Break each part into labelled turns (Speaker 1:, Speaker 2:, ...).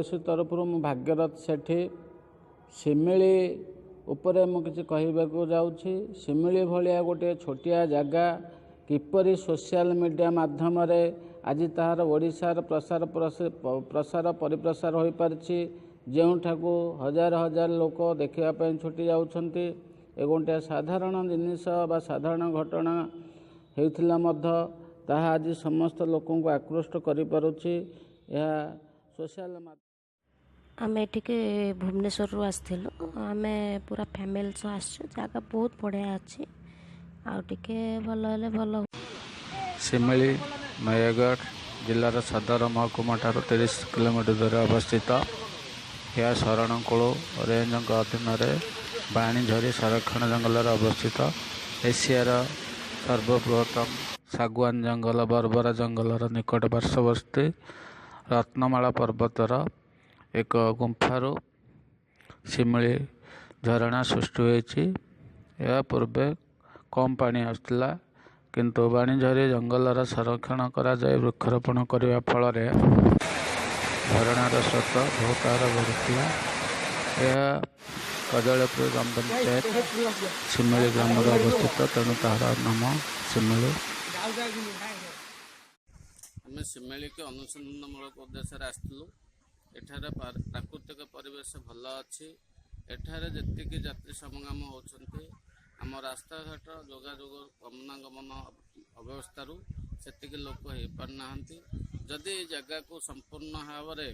Speaker 1: ଓଏସି ତରଫରୁ ମୁଁ ଭାଗ୍ୟରଥ ସେଠୀ। ଶିମିଳି ଉପରେ ମୁଁ କିଛି କହିବାକୁ ଯାଉଛି। ଶିମିଳି ଭଳିଆ ଗୋଟିଏ ଛୋଟିଆ ଜାଗା କିପରି ସୋସିଆଲ ମିଡ଼ିଆ ମାଧ୍ୟମରେ ଆଜି ତାହାର ଓଡ଼ିଶାର ପ୍ରସାର ପରିପ୍ରସାର ହୋଇପାରିଛି, ଯେଉଁଠାକୁ ହଜାର ହଜାର ଲୋକ ଦେଖିବା ପାଇଁ ଛୁଟି ଯାଉଛନ୍ତି। ଏ ଗୋଟିଏ ସାଧାରଣ ଜିନିଷ ବା ସାଧାରଣ ଘଟଣା ହେଇଥିଲା ମଧ୍ୟ ତାହା ଆଜି ସମସ୍ତ ଲୋକଙ୍କୁ ଆକୃଷ୍ଟ କରିପାରୁଛି। ଏହା ସୋସିଆଲ
Speaker 2: ଆମେ ଏଠିକି ଭୁବନେଶ୍ୱରରୁ ଆସିଥିଲୁ। ଆମେ ପୁରା ଫ୍ୟାମିଲି ସହ ଆସିଛୁ। ଜାଗା ବହୁତ ବଢ଼ିଆ ଅଛି, ଆଉ ଟିକେ ଭଲ ହେଲେ ଭଲ।
Speaker 1: ଶିମିଳି ନୟାଗଡ଼ ଜିଲ୍ଲାର ସଦର ମହକୁମା ଠାରୁ 30 କିଲୋମିଟର ଦୂରରେ ଅବସ୍ଥିତ। ଏହା ଶରଣକୁଳ ରେଞ୍ଜଙ୍କ ଅଧୀନରେ ବାଣୀଝରି ସଂରକ୍ଷଣ ଜଙ୍ଗଲରେ ଅବସ୍ଥିତ। ଏସିଆର ସର୍ବବୃହତ୍ତମ ଶାଗୁଆନ ଜଙ୍ଗଲ ବର୍ବରା ଜଙ୍ଗଲର ନିକଟ ପାର୍ଶ୍ୱବର୍ତ୍ତୀ ରତ୍ନମାଳା ପର୍ବତର ଏକ ଗୁମ୍ଫାରୁ ଶିମିଳି ଝରଣା ସୃଷ୍ଟି ହୋଇଛି। ଏହା ପୂର୍ବେ କମ୍ ପାଣି ଆସୁଥିଲା, କିନ୍ତୁ ବାଣୀଝରି ଜଙ୍ଗଲର ସଂରକ୍ଷଣ କରାଯାଇ ବୃକ୍ଷରୋପଣ କରିବା ଫଳରେ ଝରଣାର ସ୍ରୋତ ବହୁତ ହାର ବଢ଼ିଥିଲା। ଏହା କଜଳପୁର ଗ୍ରାମ ପଞ୍ଚାୟତ ଶିମିଳି ଗ୍ରାମରେ ଅବସ୍ଥିତ, ତେଣୁ ତାହାର ନାମ ଶିମିଳି। ଆମେ ଶିମିଳିକି ଅନୁସନ୍ଧାନମୂଳକ ଉଦ୍ଦେଶ୍ୟରେ ଆସିଥିଲୁ। ଏଠାରେ ପ୍ରାକୃତିକ ପରିବେଶ ଭଲ ଅଛି। ଏଠାରେ ଯେତିକି ଯାତ୍ରୀ ସମାଗମ ହେଉଛନ୍ତି, ଆମ ରାସ୍ତାଘାଟ ଯୋଗାଯୋଗ ଗମନାଗମନ ଅବ୍ୟବସ୍ଥାରୁ ସେତିକି ଲୋକ ହେଇପାରୁନାହାନ୍ତି। ଯଦି ଏ ଜାଗାକୁ ସମ୍ପୂର୍ଣ୍ଣ ଭାବରେ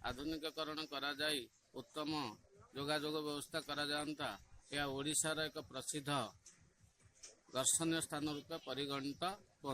Speaker 1: ଆଧୁନିକୀକରଣ କରାଯାଇ ଉତ୍ତମ ଯୋଗାଯୋଗ ବ୍ୟବସ୍ଥା କରାଯାଆନ୍ତା, ଏହା ଓଡ଼ିଶାର ଏକ ପ୍ରସିଦ୍ଧ ଦର୍ଶନୀୟ ସ୍ଥାନ ରୂପେ ପରିଗଣିତ ହୁଅନ୍ତା।